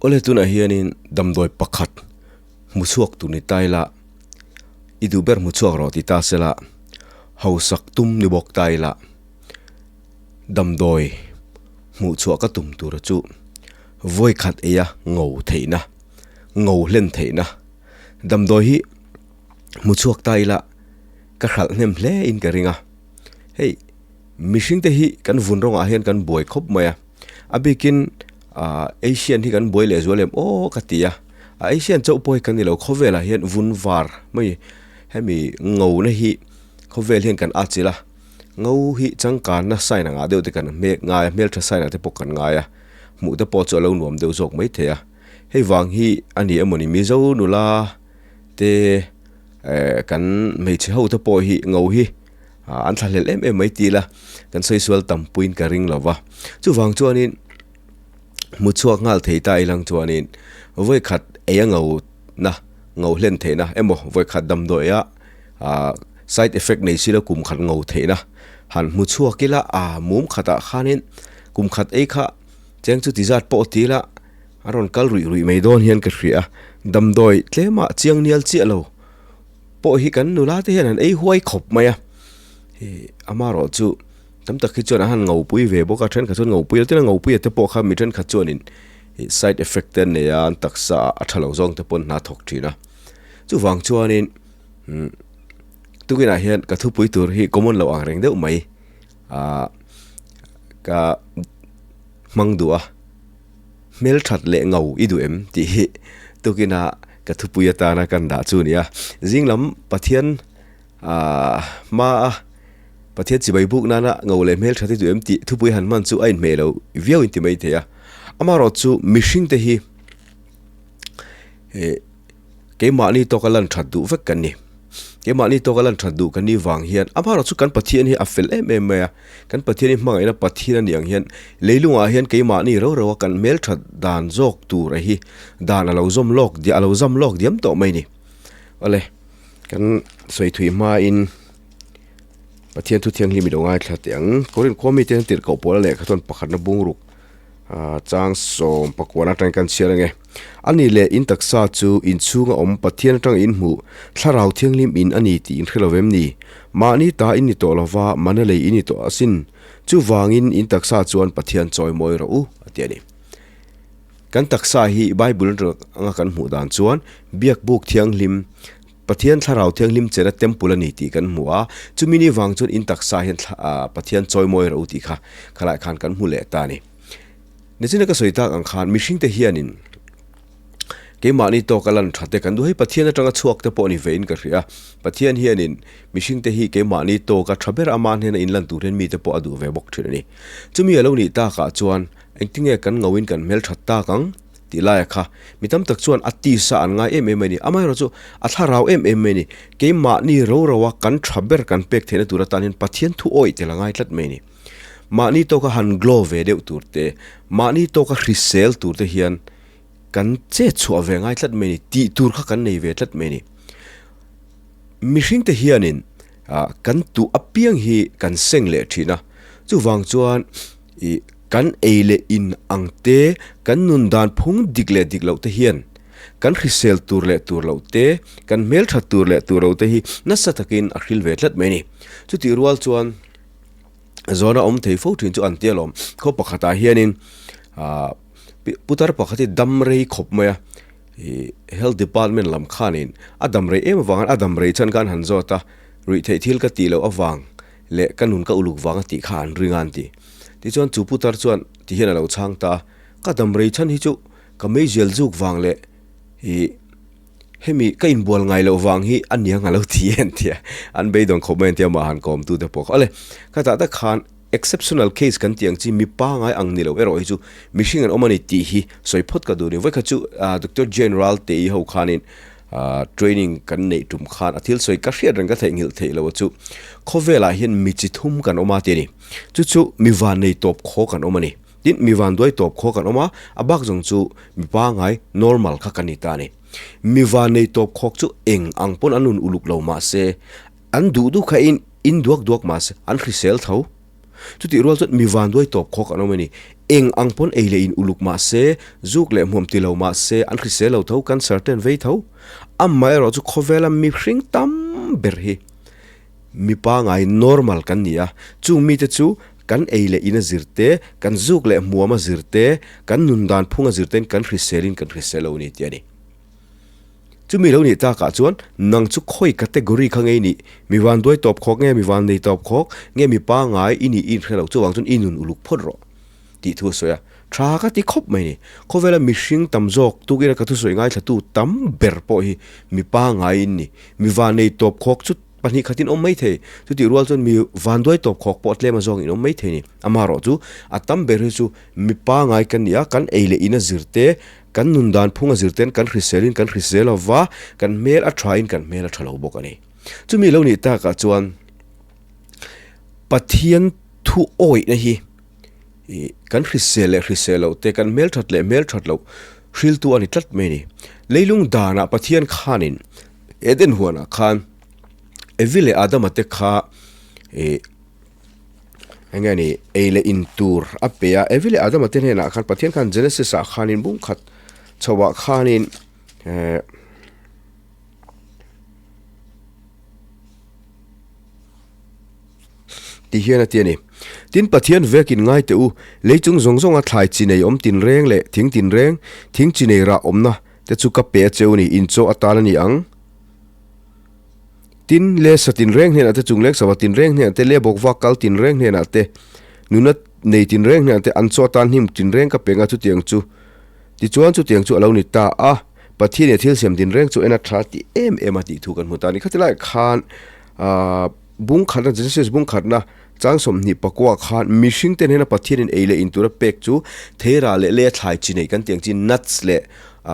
Awle tunah hianin damdawi pakhat hmu chhuak tur ni ta ila i duh ber hmu chhuak rawh ti ta sela hausak tum ni bawk ta ila damdawi hmuh chhuah ka tum tur chu vawi khat eia ngo theihna ngo hlen theihna damdawi hi hmu chhuak ta ila ka hralh hnem hle in ka ring a hei mihring te hi kan vun rawngah hian kan buai khawp mai a a bikin ah Asian hi kan buai leh zual em aw ka ti a a Asian chauh pawh hi kan ni lo khawvelah hian vun var mai hemi ngo na hi khawvel hian kan atchilh a ngo hi changkanna sign ang ah deuh te kan hmek ngai a hmeltha sign ah te pawh kan ngai a hmuh te pawh chu a lo nuam deuh zawk maithei a hei vang hi a ni emawni Mizo nula te eh kan hmeichhe ho te pawh hi ngo hi ah an thlahlel em em mai ti ila kan sawi sual tam puiin ka ring lo va chuvang chuanin hmu chhuak nghal thei ta ilang chuanin vawi khat ei a ngo na ngo hlen theihna emaw vawi khat damdawi a ah side effect nei silo kum khat ngo theihna han hmu chhuak ila ah mum khatah khanin kum khat ei kha cheng chu ti zat pawh ti ila a rawn kal ruih ruih mai dawn hian ka hria a damdawi tlema chiang nial chiah lo pawh hi kan nula te hian an ei huai khawp mai a ih amaherawh chu tam tak hi chuan an han ngopui ve bawk a thenkhat chuan ngopui lo tin a ngopui a te pawh kha mi thenkhat chuanin ih side effect te an nei a an taksa a tha lo zawng te pawh an hna thawk thin a chuvang chuanin umm tukinah hian ka thupui tur hi common lo ang reng deuh mai ah ka hmang duh a. Hmelthat leh ngau i duh em tih hi tukina ka thupui atana kan dah chu a ni a. Zing lam Pathian aah hma a Pathian chibai buk nana ngau leh hmelthat i duh em tih thupui han hman chu a inhmeh lo viau in ti mai thei a. Amaherawh chu mihring te hi eh Keimahni tawka lan that duh vek kan ni. Keimahni tawka lan that duh kan nih vang hian amaherawh chu kan Pathian hi a fel em em mai a. Kan Pathian hi hmangaihna Pathian a nih ang hian leilungah hian keimahni rau rau a kan hmel that dan zawk tur a hi dan a lo zawm lawk a lo zam lawk diam tawh mai ni. Awle, kan sawi thui hmain Pathian thu thianghlim i lo ngaithla teh ang. Korin khua mite hian tirhkoh pawl a lehkha chuan pakhatna bungruk Chang 19 atangin kan chhiar ange. Ani leh in taksa chu inchhunga awm Pathian atanga in hmuh Thlarau Thianghlim in a ni tih in hre lo vem ni? Mahni ta in ni tawh lova, mana lei in ni tawh asin. Chuvangin in taksa chuan Pathian chawi mawi rawh u, a ti a ni. Kan taksa hi Bible anga kan hmuh dan chuan Biakbuk Thianghlim, Pathian Thlarau Thianghlim chena temple a ni tih kan hmu a, chumi ni vang chuan in taksa hian Pathian chawimawi rawh u tih kha khalai khan kan hmu leh ta a ni. Nichina ka sawi tak ang khan mihringte hianin keimahni tawka lan tha te kan duh hei Pathian atanga chhuak te pawh ni vein ka hria. Pathian hianin mihringte hi keimahni tawka tha ber ama hnena inlan tur hian mite pawh a duh ve bawk thin a ni. Chumi a lo nih takah chuan engtinge kan ngauhin kan hmelthat tak ang? Tih laia kha mi tam tak chuan a tisa an ngai em em mai a ni. Amaherawh chu a thlarau em em mai a ni. Keimahni ro ro a kan tha ber kan pek theihna tur atan hian Pathian thu awih tel a ngai tlat mai a ni. Mahni tawka han glow ve deuh tur te, mahni tawka hrisel tur te hian kan chet chhuah ve ngai tlat mai a ni. Tih tur kha kan nei ve tlat mai a ni. Mihring te hianin kan tuh apiang hi kan seng leh thin a. Chuvang chuan ih kan ei leh in ang te, kan nun dan phung dik leh dik loh te hian kan hrisel tur leh tur loh te, kan hmeltha tur leh tur lo te hi nasa takin a hril ve tlat mai a ni. Chutih rual chuan zawna awm thei fo thin chu an tia lawm. Khaw pakhatah hianin ah putar pakhat hi dam rei khawp mai a, ih health department lam khanin a dam rei em avangin a dam rei chuan khan han zawt a, ruihtheih thil ka tih loh avang leh ka nun ka uluk vang a tih kha an ring a an ti. Tichuan chu putar chuan ti hian a lo chhang ta a, ka dam rei chhan hi chu ka meizial zuk vang leh ih hemi ka inbual ngai loh vang hi a niang a lo ti e an ti a, an beidawng khawp mai an ti a mah han kawm tu te pawh kha. Awle, khatah tak khan exceptional case kan tih ang chi mi pangai ang ni lo erawh hi chu mihring an awm a ni tih hi sawi phawt ka duh a ni. Vawikhat chu Doctor General Tei ho khanin Training kan neih tum khan a thil sawi ka hriat reng ka theihnghilh theih lo a chu khawvelah hian mi chi thum kan awm a ti a ni. Chu chu mi van nei tawp khaw kan awm a ni. Tin, mi van duai tawp khaw kan awm a, a bak zawng chu mi pangai, normal, kha kan ni ta a ni. Mi van nei tawp khawk chu eng ang pawn an nun uluk lo mah se, an duh duh kha in in duak duak mah se an hrisel tho. Chutih rual chuan mi vanduai tawp khawk an awm a ni. Eng ang pawn ei leh in uluk mah se, zuk leh hmuam ti lo mah se an hrisel lo tho, cancer te an vei tho. Amaherawh chu khawvela mihring tam ber hi mi pangai, normal, kan ni a. Chung mite chu kan ei leh in a zir te, kan zuk leh hmuam a zir te, kan nun dan phung a zir tein kan hriselin kan hrisel lo a ni tih a ni. Chumi lo nih takah chuan nang chu khawi category kha ngei nih? Mi vanduai tawp khawk nge mi vannei tawp khawk nge mi pangai i nih i inhre lo chuvang chuan i nun uluk phawt rawh tih thu a sawi a. Tha ka ti khawp mai ni. Khawvela mihring tam zawk tukina ka thusawi ngaithlatu tam ber pawh hi mi pangai in ni. Mi vannei tawp khawk chu pahnih khatin awm mai thei. Chutih rual chuan mi vanduai tawp khawk pawh tlem a zawng in awm mai thei ni. Amaherawh chu a tam ber hi chu mi pangai kan ni a, kan ei leh in a zir te, Kan nun dan phung a zir ten kan hriselin kan hrisel lova, kan hmel a thain kan hmel a tha lo bawk a ni. Chumi lo nih takah chuan Pathian thu awihna hi ih kan hrisel leh hrisel loh te, kan hmel that leh hmel that loh hriltu a ni tlat mai a ni. Leilung danah Pathian khanin Eden huanah khan Evi leh Adama te kha ih Eng nge ni, ei leh in tur a pe a, Evi leh Adama te hnenah khan Pathian khan Genesis ah khanin bung khat chhoah khanin eh ti hian a ti a ni. Tin, Pathian vekin ngai teh u, lei chung zawng zawnga thlai chi nei awm tinreng leh thing tinreng, thing chi nei rah awmna te chu ka pe a cheu ni, in chaw atan a ni ang. Tin, le sa tinreng hnenah te, chungleng sava tinreng hnenah te, le bawkva kal tinreng hnenah te, nuna nei tinreng hnenah te, an chaw atan hnim tinreng ka peng a, chutiang chu. Tichuan, chutiang chu a lo ni ta a, Pathian ih a thil siam tinreng chu en a tha ti em em a tih thu kan hmu ta a ni. Khati laiah khan aah bung khatna, Genesis bung khatna chang 20 pakua khan mihring te hnena Pathianin ei leh in tura pek chu theirah leh le thlai chi nei kan tih ang chi, nuts leh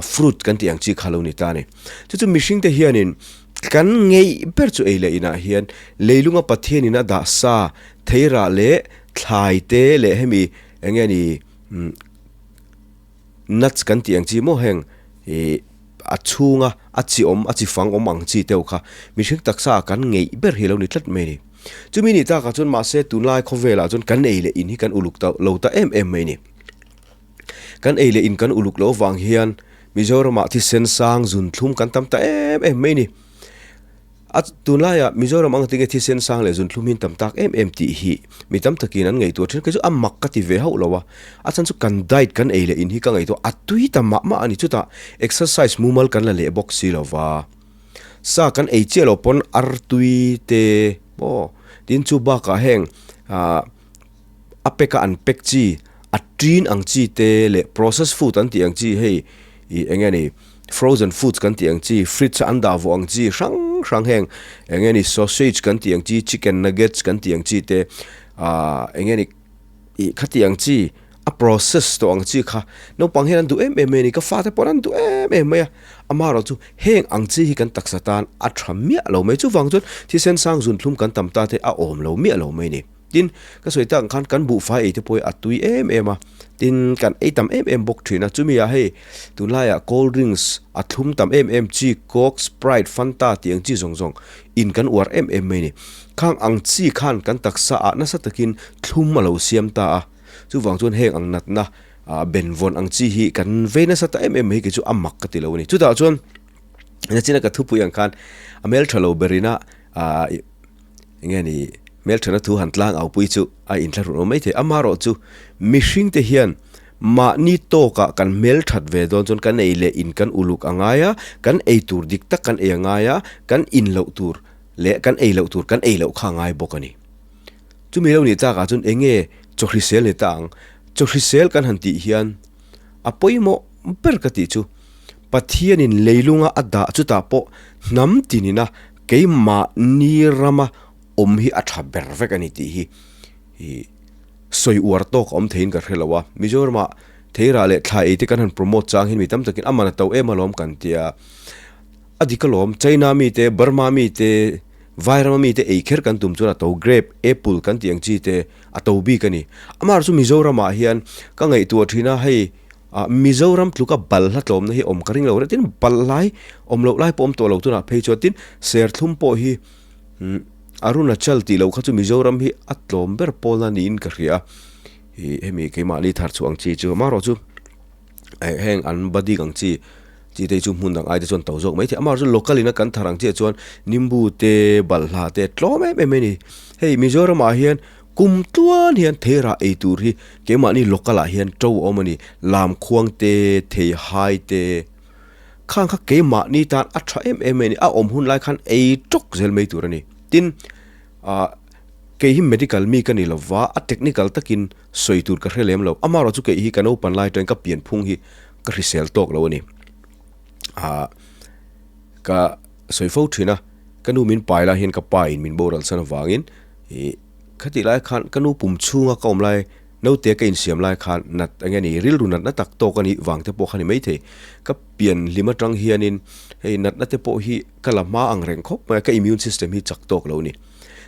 fruit kan tih ang chi kha a lo ni ta a ni. Chu chu mihring te hianin Kan ngeih ber chu ei leh inah hian leilunga Pathianin a dah sa theirah leh thlai te leh hemi eng nge ni nuts kan tih ang chi maw heng ih a chhunga a chi awm a chi fang awm ang chi teuh kha mihring taksa ah kan ngeih ber hi a lo ni tlat mai a ni. Chumi nih takah chuan mahse tunlai khawvelah chuan kan ei leh in hi kan uluk ta lo ta em em mai a ni. Kan ei leh in kan uluk loh vang hian Mizoramah thisen sang zun thlum kan tam ta em em mai a ni. A tunlaiah Mizoram ang tinge thisen sang leh zun thlum hi an tam tak em em tih hi mi tam takin an ngaihtuah thin. Kei chu a mak ka ti ve hauh lo a, a chhan chu kan diet kan ei leh in hi ka ngaihtuah a tui ta mah mah a ni. Chutah exercise mumal kan la leh bawk si lo va, sa kan ei chiah loh pawn artui te maw tin chu bakah heng ah A pack a an pack chi, a tin ang chi te leh process food an tih ang chi hei ih eng nge ni frozen foods kan tih ang chi, fridge a an dah vawh ang chi hrang hrang heng eng nge ni sausage kan tih ang chi, chicken nuggets kan tih ang chi te ah eng nge ni ih khati ang chi a process tawh ang chi kha naupang hian an duh em em mai a ni, ka fate pawh an duh em em mai a, amaherawh chu heng ang chi hi kan taksa tan a tha miah lo mai chuvang chuan thisen sang zunthlum kan tam ta te a awm lo miah lo mai a ni. Tin, ka sawi tak ang khan kan buhfai ei te pawh hi a tui em em a, tin kan ei tam em em bawk thin a, chumi ah hei tunlaiah cold drinks a thlum tam em em chi coke, sprite, fanta tih ang chi zawng zawng in kan uar em em mai a ni. Khang ang chi khan kan taksa ah nasa takin thlum a lo siam ta a, chuvang chuan heng ang natna ah benvawn ang chi hi kan vei nasa ta em em mai hi kei chu a mak ka ti lo a ni. Chutah chuan nachina ka thupui ang khan a hmeltha lo berin a ah Enge ni, hmelthana thu han tlang au pui chu a inthlahrun awm maithei. Amaherawh chu mihring te hian mahni tawkah kan hmelthat ve dawn chuan kan ei leh in kan uluk a ngai a, kan ei tur dik tak kan ei a ngai a, kan in loh tur leh kan ei loh tur kan ei loh kha a ngai bawk a ni. Chumi lo nih takah chuan enge chaw hrisel ni ta ang? Chaw hrisel kan han tih hian a pawimawh ber ka tih chu Pathianin leilunga a dah chutah pawh hnam tinina Keimahni rama awm hi a tha ber vek a ni tih hi ih sawi uar tawk a awm theiin ka hre lo a. Mizoramah theirah leh thla ei te kan han promote chang hian mi tam takin a man a to em alawm kan tia. A dik alawm, China mite, Burma mite, Vairama mite ei kher kan tum chuan a to grape, apple kan tih ang chi te a to bik a ni. Amaherawhchu chu Mizoramah hian ka ngaihtuah thin a hei Ah Mizoram tluka balhla tlawmna hi awm ka ring lo reng tin balh lai awm loh lai pawh awm tawh lo tunah phei chuan tin serthlum pawh hi umm Arunachal tih loh kha chu Mizoram hi a tlawm ber pawl a niin ka hria a, ih hemi keimahni thar chhuah ang chi chu amaherawh chu heng an badik ang chi chi te hi chu hmun dang ai te chuan to zawk maithei amaherawh chu local in a kan thar ang chiah chuan nimbu te balhla te tlawm em em a ni. Hei Mizoram ah hian kum tluan hian theirah ei tur hi keimahni local ah hian to a awm a ni lamkhuang te theihai te. Khang kha keimahni tan a tha em em mai a ni, a awm hun lai khan ei tawk zel mai tur a ni. Tin, ah kei hi medical mi ka ni lo va, a technical takin sawi tur ka hre lem lo. Amaherawh chu kei hi ka naupan lai atangin ka pianphung hi ka hrisel tawk lo a ni. Ah ka sawi fo thin a, ka nu min pai lai hian ka pa in min boral san avangin ih khatih lai khan ka nu pum chhunga ka awm lai Naute ka insiam lai khan nat eng nge ni, rilru natna tak tawk a nih vang te pawh kha ni maithei. Ka pian hlim atang hianin hei natna te pawh hi ka la hma ang reng khawp mai a, ka immune system hi chak tawk lo a ni.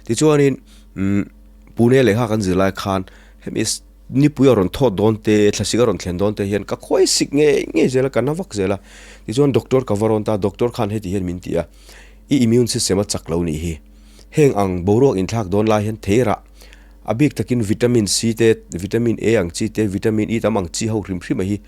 Tichuanin umm Pune lehkha kan zir lai khan hemi nipui a rawn thawt dawn te, thlasik a rawn thlen dawn te hian ka khawi sik ngei ngei zel a, ka na vak zel a. Tichuan doctor ka va rawn ta, doctor khan heti hian min ti a, I immune system a chak lo nih hi. Heng ang boruak inthlak dawn lai hian theirah A bik takin vitamin C te, vitamin A ang chi te, vitamin E tam ang chi ho hrim hrim a hi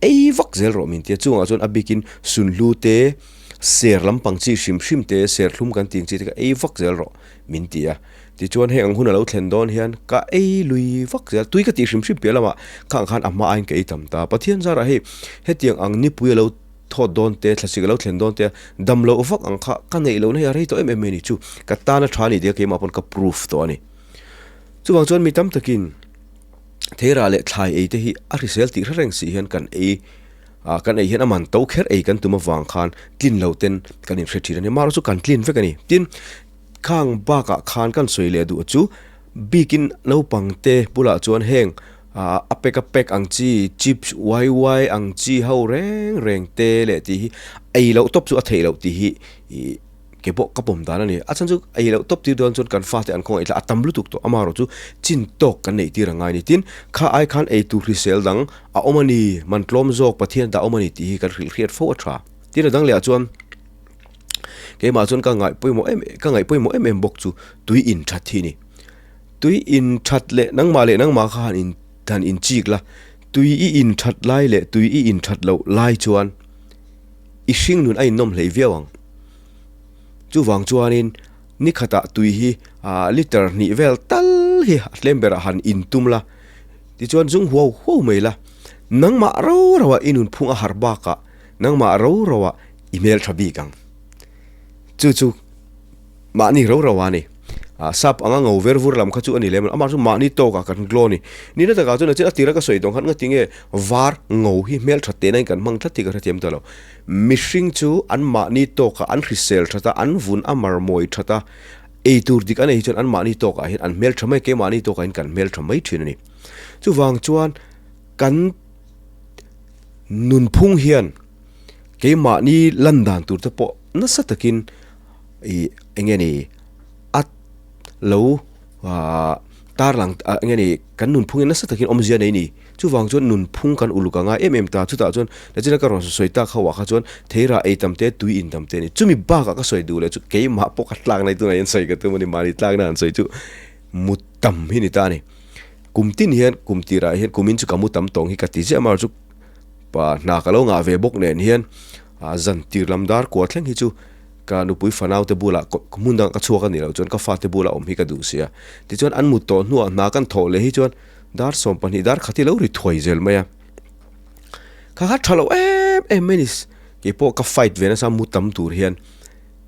ei vak zel rawh min tia. Chungah chuan a bikin sunhlu te, ser lampang chi hrim hrim te, serthlum kan tih ang chi te kha ei vak zel rawh min ti a. Tichuan heng ang hun a lo thlen dawn hian ka ei lui vak zel, tui ka tih hrim hrim piah lamah khang khan a hma aiin ka ei tam ta. Pathian zarah hei hetiang ang nipui a lo thawt dawn te, thlasik a lo thlen dawn te, dam loh vak ang kha ka neih lohna hi a rei tawh em em mai a ni. Chu ka tan a tha a ni tia keimah pawn ka proof tawh a ni. Chuvang chuan mi tam takin theirah leh thlai ei te hi a hrisel tih hre reng si hian kan ei ah kan ei hian a man to kher ei kan tum avang khan tlin lo ten kan inhre thin a ni. Amaherawhchu kan tlin vek a ni. Tin, khang bakah khan kan sawi leh duh chu bikin naupang te bulah chuan heng ah a pack a pack ang chi chips uai uai ang chi ho reng reng te leh tih hi ei loh tawp chu a theih loh tih hi ih Kei pawh ka pawm dan a ni. A chhan chu ei loh tawp tir dawn chuan kan fate an khawngaih tla a tam lutuk tawh. Amaherawh chu chin tawk kan neih tir a ngai a ni. Tin, kha ai khan ei tur hrisel dang a awm a ni, man tlawm zawk Pathian dah awm a ni tih hi kan hrilh hriat fo a tha. Tin, a dang lehah chuan keimah chuan ka ngaih pawimawh em ka ngaih pawimawh em em bawk chu tui in that hi a ni. Tui in that leh nangmah leh nangmah kha han in han in chik la, tui i in that lai leh tui i in that loh lai chuan i hring nun a innawm hlei viau ang. Chuvang chuanin ni khatah tui hi liter hnih vel tal hi a tlem berah han intum la, tichuan zung huau huau mai la, nangmah rau rauah i nunphung a harh bakah nangmah rau rauah i hmeltha bik ang. Chu chu mahni rau rauah a ni. Sap anga ngo ver vur lam kha chu a ni lem lo, amah chu mahni tawkah kan glow a ni. Nihna takah chuan a chin a tira ka sawi tawng khan ngatinge var ngo hi hmeltha tehna in kan hmang tlat tih ka hrethiam ta lo. Mihring chu an mahni tawkah an hrisel that a, an vun a mar mawi that a, ei tur dik a nei hi chuan an mahni tawkah hian an hmeltha mai, keimahni tawkah hian kan hmeltha mai thin a ni. Chuvang chuan kan nunphung hian keimahni lan dan tur te pawh nasa takin ih eng nge ni a lo ah tarlang ah eng nge ni kan nunphung hi nasa takin awmzia nei a ni. Chuvang chuan nunphung kan uluk a ngai em em ta, chutah chuan nachina ka rawn sawi tak ho ah kha chuan theirah ei tam te, tui in tam te a ni. Chumi bakah ka sawi duh leh chu keimah pawh ka tlakna hi tunah hian sawi ka tum a ni, mahni tlakna han sawi chu mu tam hi ni ta a ni. Kum tin hian kum tirah hian kumin chu ka mu tam tawng hi ka ti ziah amaherawh chu pa hna ka lo ngah ve bawk nen hian ah zan tir lam dar kua thleng hi chu ka nupui fanau te bulah hmun dangah ka chhuak a nih loh chuan ka fate bulah awm hi ka duh sia. Tichuan an mut tawh hnuah hna kan thawh leh hi chuan Dar 12 dar khat hi lo ri thuai zel mai a. Kha kha tha lo em em mai ni. Kei pawh ka fight ve nasa mu tam tur hian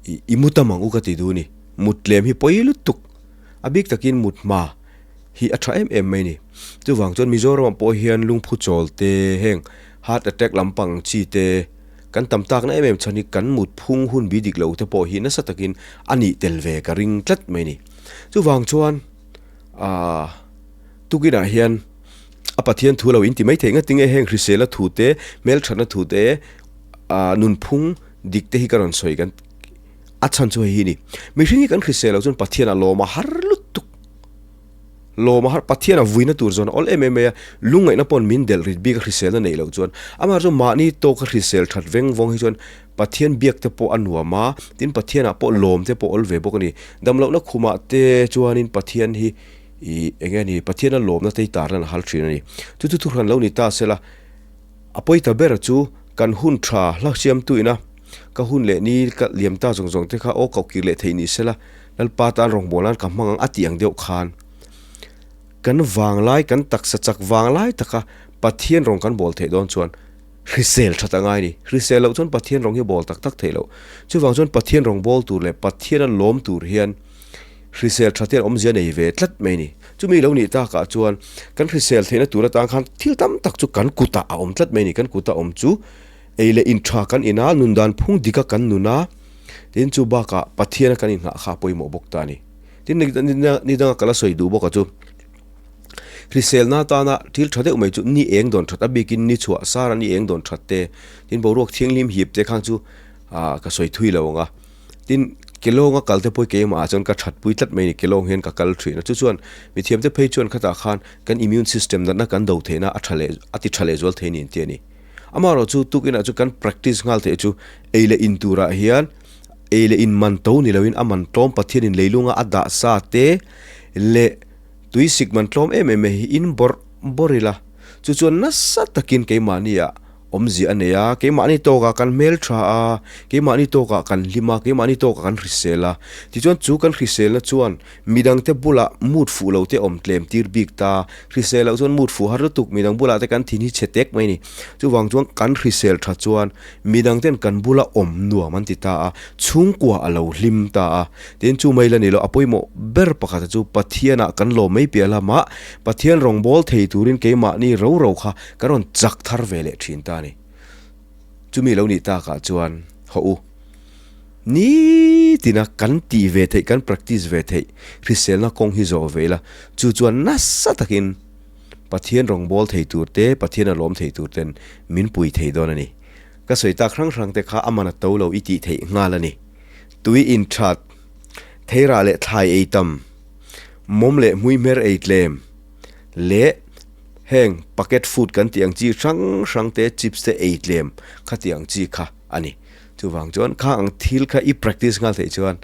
i i mu tam ang u ka ti duh a ni. Mut tlem hi pawi lutuk. A bik takin mut hma hi a tha em em mai ni. Chuvang chuan Mizoramah pawh hian lungphu chawl te heng heart attack lampang chi te kan tam takna em em chhan hi kan mut phung hun bi dik lo te pawh hi nasa takin a nih tel ve ka ring tlat mai ni. Chuvang chuan Aaa tukinah hian a Pathian thu lo inti mai theih ngat tinge heng hrisela thu te hmelthatna thu te aaa nunphung dik te hi ka rawn sawi kan a chhan chu hei hi a ni. Mihring hi kan hrisel loh chuan Pathian a lawm a har lutuk. Lawm a har, Pathian a vuina tur zawn a awl em em mai a, lungngaihna pawn min delh rit bik a hriselna neih loh chuan. Amaherawhchu chu mahni tawka hrisel that veng vawng hi chuan Pathian biak te pawh a nuam a, tin Pathianah pawh lawm te pawh awl ve bawk a ni. Damlohna khumah te chuanin Pathian hi ih eng nge ni, Pathiana lawmna te hi tarlan a hal thin a ni. Chu chu thuhran lo ni ta sela, a pawi ta ber chu kan hun tha hla siamtu ina ka hun leh ni ka liam ta zawng zawng te kha aw koh kir leh theih ni sela, Lalpa tan rawngbâwl nan ka hmang ang a tih ang deuh khan kan vanglai, kan taksa chak vanglai taka Pathian rawng kan bawl theih dawn chuan hrisel that a ngai a ni. Hrisel loh chuan Pathian rawng hi bawl tak tak theih loh. Chuvang chuan Pathian rawng bawl tur leh Pathiana lawm tur hian hrisel that hian awmzia nei ve tlat mai a ni. Chumi lo nih takah chuan kan hrisel theihna tur atang khan thil tam tak chu kan kutah a awm tlat mai a ni. Kan kuta awm chu Ei leh in tha kan in a, nun dan phung dika kan nun a, tin chu bakah Pathiana kan inghah kha a pawimawh bawk ta a ni. Tin ni danga ka la sawi duh bawk a chu, hriselna atana thil tha deuh mai chu ni eng dawn that a bikin ni chhuah sara ni eng dawn that te, tin boruak thianghlim hip te khang chu ah ka sawi thui lo ang a. Tin Kelawng a kal te pawh keimah ah chuan ka that pui tlat mai a ni, Kelawng hian ka kal thin a, chu chuan mithiam te phei chuan khatah khan kan immune system natna kan do theihna a tha leh a ti tha leh zual thei niin ti a ni. Amaherawh chu tukinah chu kan practice nghal theih chu ei leh in turah hian ei leh in man to ni loin a man tlawm Pathianin leilunga a dah sa te leh tui sik man tlawm em em mai hi in bawrh bawrh ila. Chu chuan nasa takin keimahniah awmzia a nei a, keimahni tawkah kan hmel tha a, keimahni tawkah kan hlim a, keimahni tawkah kan hrisel a. Tichuan chu kan hriselna chuan Midangte bulah mood fuh lo te awm tlem tir bik ta. Hrisel loh chuan mood fuh har lutuk midang bulah te kan thin hi chhe tek mai a ni. Chuvang chuan kan hrisel tha chuan midangten kan bula awm nuam an ti ta a, chhungkua a lo hlim ta a. Tin chu mai la ni lo, a pawimawh ber pakhat chu Pathianah kan lawm mai piah lamah Pathian rawngbâwl thei turin keimahni ro ro kha kan rawn chak thar ve leh thin ta a ni. Chumi lo nih takah chuan hawh u. Nitina kan tih ve theih, kan practice ve theih hriselna kawng hi zawh ve ila, chu chuan nasa takin Pathian rawngbâwl thei tur te, Pathian a lawm thei tur ten min pui thei dawn a ni. Ka sawi tak hrang hrang te kha a man a to lo i tih theih nghal a ni. Tui inthat, theirah leh thlai ei tam, mawm leh hmuihmer ei tlem leh heng packet food kan tih ang chi hrang hrang te, chips te ei tlem kha tih ang chi kha a ni. Chuvang chuan kha ang thil kha i practice nghal theih chuan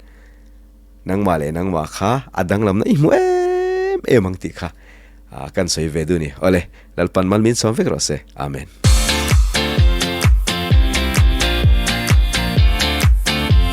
nangmah leh nangmah kha a danglamna i hmu em em ang tih kha kan sawi ve duh a ni. Awle, Lalpan mal min sawm vek rawh se. Amen.